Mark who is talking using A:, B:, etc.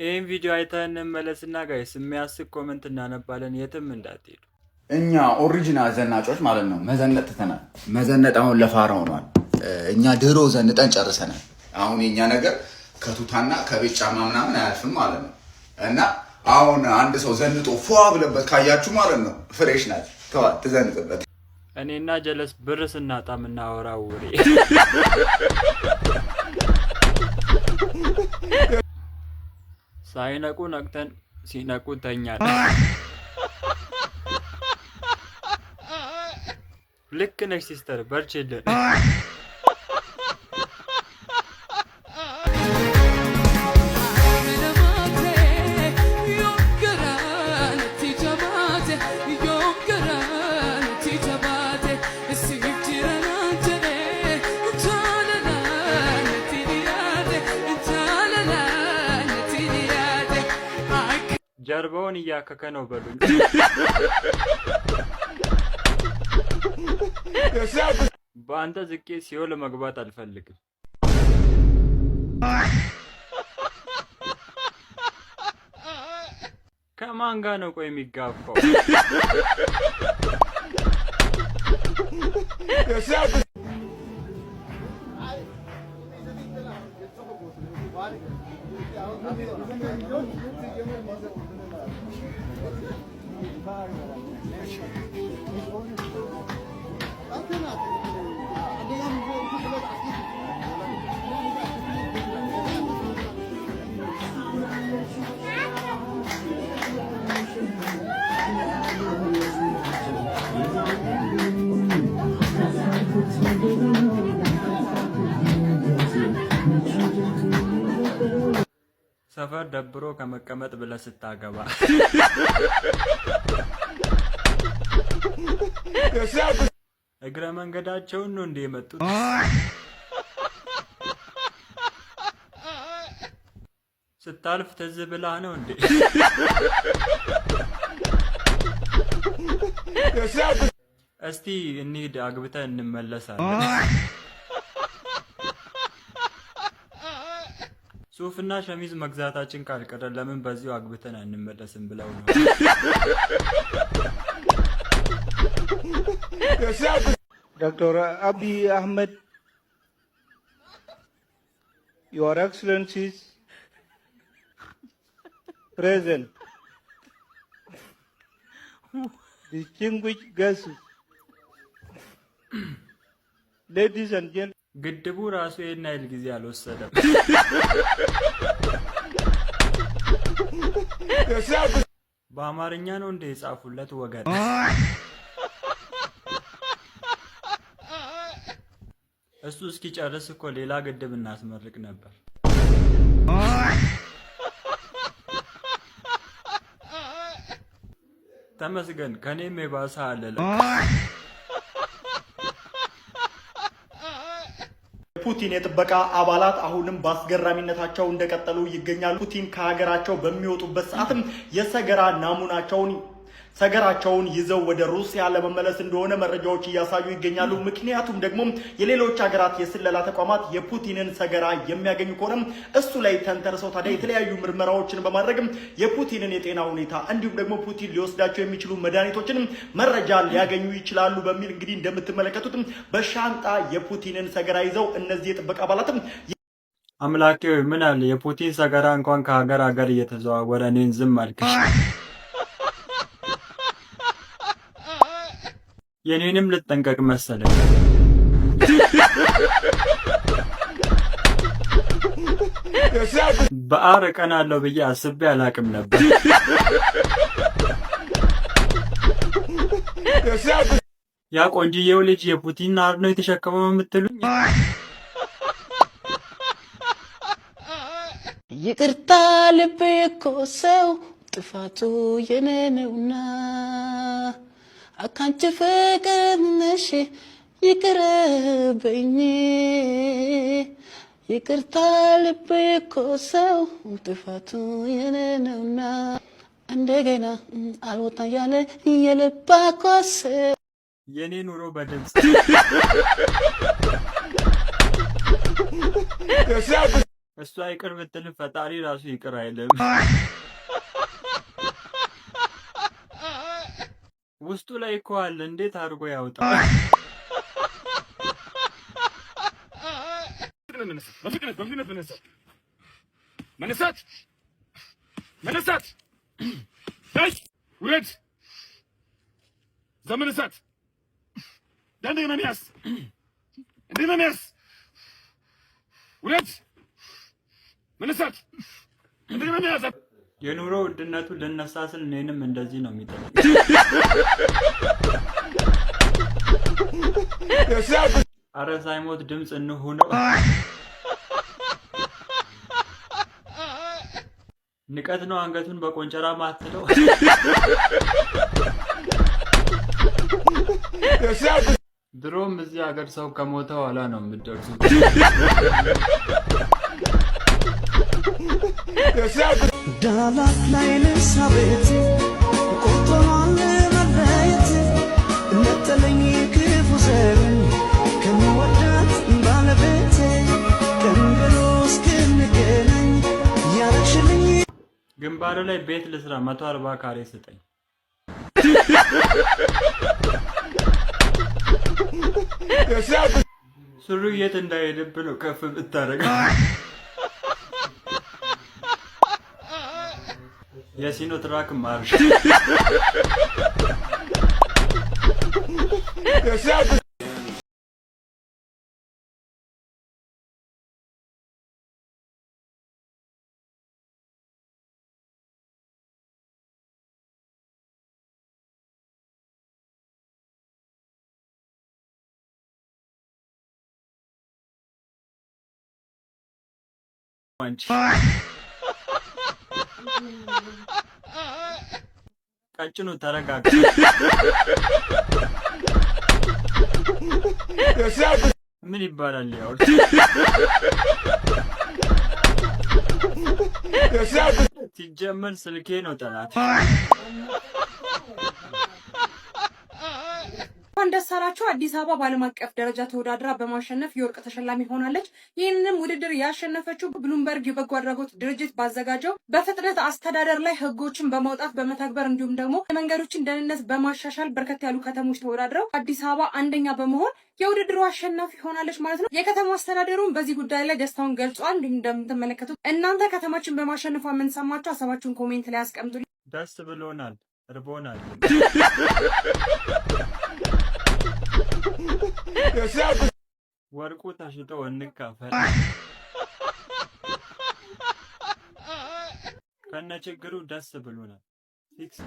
A: ይህን ቪዲዮ አይተን እንመለስና guys፣ የሚያስቅ comment እናነባለን። የትም እንዳትሄዱ።
B: እኛ original ዘናጮች ማለት ነው። መዘነጥ ትተናል። መዘነጥ አሁን ለፋራ ሆኗል። እኛ ድሮ ዘንጠን ጨርሰናል። አሁን የኛ ነገር ከቱታና ከቤት ጫማ ምናምን አያልፍም ማለት ነው። እና አሁን አንድ ሰው ዘንጦ ፏ ብለበት ካያችሁ ማለት ነው fresh ናት፣ ተዋት፣ ትዘንጥበት።
A: እኔና ጀለስ ብር ስናጣ የምናወራው ወሬ። ሳይነቁ ነቅተን ሲነቁ ተኛል። ልክ ነሽ sister፣ በርችልን። ጀርባውን እያከከ ነው በሉኝ። በአንተ ዝቄ ሲኦል መግባት አልፈልግም። ከማን ጋር ነው ቆይ የሚጋፋው? ሰፈር ደብሮ ከመቀመጥ ብለህ ስታገባ። እግረ መንገዳቸውን ነው እንደ የመጡት። ስታልፍ ትዝ ብላህ ነው እንዴ? እስቲ እንሂድ አግብተን እንመለሳለን። ሱፍና ሸሚዝ መግዛታችን ካልቀረ ለምን በዚሁ አግብተን አንመለስም ብለው ነው።
C: Dr. Abiy Ahmed, Your Excellencies, present, distinguished guests, ladies and gentlemen.
A: ግድቡ ራሱ ይሄን ያህል ጊዜ አልወሰደም። በአማርኛ ነው እንደ የጻፉለት ወገን። እሱ እስኪጨርስ እኮ ሌላ ግድብ እናስመርቅ ነበር። ተመስገን ከኔም የባሰ አለ።
D: የፑቲን የጥበቃ አባላት አሁንም በአስገራሚነታቸው እንደቀጠሉ ይገኛሉ። ፑቲን ከሀገራቸው በሚወጡበት ሰዓትም የሰገራ ናሙናቸውን ሰገራቸውን ይዘው ወደ ሩሲያ ለመመለስ እንደሆነ መረጃዎች እያሳዩ ይገኛሉ። ምክንያቱም ደግሞ የሌሎች ሀገራት የስለላ ተቋማት የፑቲንን ሰገራ የሚያገኙ ከሆነ እሱ ላይ ተንተርሰው ታዲያ የተለያዩ ምርመራዎችን በማድረግ የፑቲንን የጤና ሁኔታ እንዲሁም ደግሞ ፑቲን ሊወስዳቸው የሚችሉ መድኃኒቶችን መረጃ ሊያገኙ ይችላሉ በሚል እንግዲህ እንደምትመለከቱት በሻንጣ የፑቲንን ሰገራ ይዘው እነዚህ የጥበቃ አባላትም
A: አምላኬ ሆይ፣ ምን አለ የፑቲን ሰገራ እንኳን ከሀገር ሀገር እየተዘዋወረ እኔን ዝም አልክሽ። የኔንም ልጠንቀቅ መሰለኝ። በአር እቀናለሁ ብዬ አስቤ አላቅም ነበር። ያ ቆንጅዬው ልጅ የፑቲን አር ነው የተሸከመው የምትሉኝ?
E: ይቅርታ ልቤ እኮ ሰው ጥፋቱ የኔ ነውና አካንቺ ፍቅር ነሽ ይቅርብኝ። ይቅርታ ልቤ እኮ ሰው ጥፋቱ የኔ ነውና እንደገና አልወጣ ያለ የልባ ኮስ
A: የኔ ኑሮ በድምፅ። እሷ ይቅር ብትልም ፈጣሪ ራሱ ይቅር አይልም። ውስጡ ላይ እኮ አለ። እንዴት አድርጎ ያውጣ?
F: በፍጥነት በፍጥነት መነሳት መነሳት መነሳት ውረድ ዘመነሳት እንደገና መያዝ እንደገና መያዝ ውረድ መነሳት እንደገና መያዝ።
A: የኑሮ ውድነቱ ልነሳ ስል እኔንም እንደዚህ ነው የሚጠይቅ። አረ ሳይሞት ድምፅ እንሁነው። ንቀት ነው አንገቱን በቆንጨራ ማትለው። ድሮም እዚህ ሀገር ሰው ከሞተ ኋላ ነው የምትደርሱት።
E: ዳላት ላይ ልሳ ቤት ቆርጦኗል መለየት ነጠለኝ ክፉ ዘመን ከምወዳት ባለቤቴ ቀን ብሎ እስክንገናኝ ያረግሽልኝ።
A: ግንባሩ ላይ ቤት ልስራ 140 ካሬ ስጠኝ። ሱሪው የት እንዳይሄድብ ነው ከፍ ብታደርግ። የሲኖ ትራክ ማርሽ። አንቺ ቀጭኑ ተረጋጋ። ምን ይባላል? ያው ሲጀመር ስልኬ ነው ጠላት።
G: እንኳን ደስ አላችሁ። አዲስ አበባ በዓለም አቀፍ ደረጃ ተወዳድራ በማሸነፍ የወርቅ ተሸላሚ ሆናለች። ይህንንም ውድድር ያሸነፈችው ብሉምበርግ የበጎ አድራጎት ድርጅት ባዘጋጀው በፍጥነት አስተዳደር ላይ ሕጎችን በማውጣት በመተግበር እንዲሁም ደግሞ የመንገዶችን ደህንነት በማሻሻል በርከት ያሉ ከተሞች ተወዳድረው አዲስ አበባ አንደኛ በመሆን የውድድሩ አሸናፊ ሆናለች ማለት ነው። የከተማ አስተዳደሩም በዚህ ጉዳይ ላይ ደስታውን ገልጿል። እንዲሁም እንደምትመለከቱት እናንተ ከተማችን በማሸነፏ ምን ሰማችሁ? ሀሳባችሁን comment ላይ አስቀምጡ።
A: ደስ ብሎናል፣ እርቦናል። ወርቁ ተሽጦ እንካፈል። ከነ ችግሩ ደስ ብሎናል። ሲክስ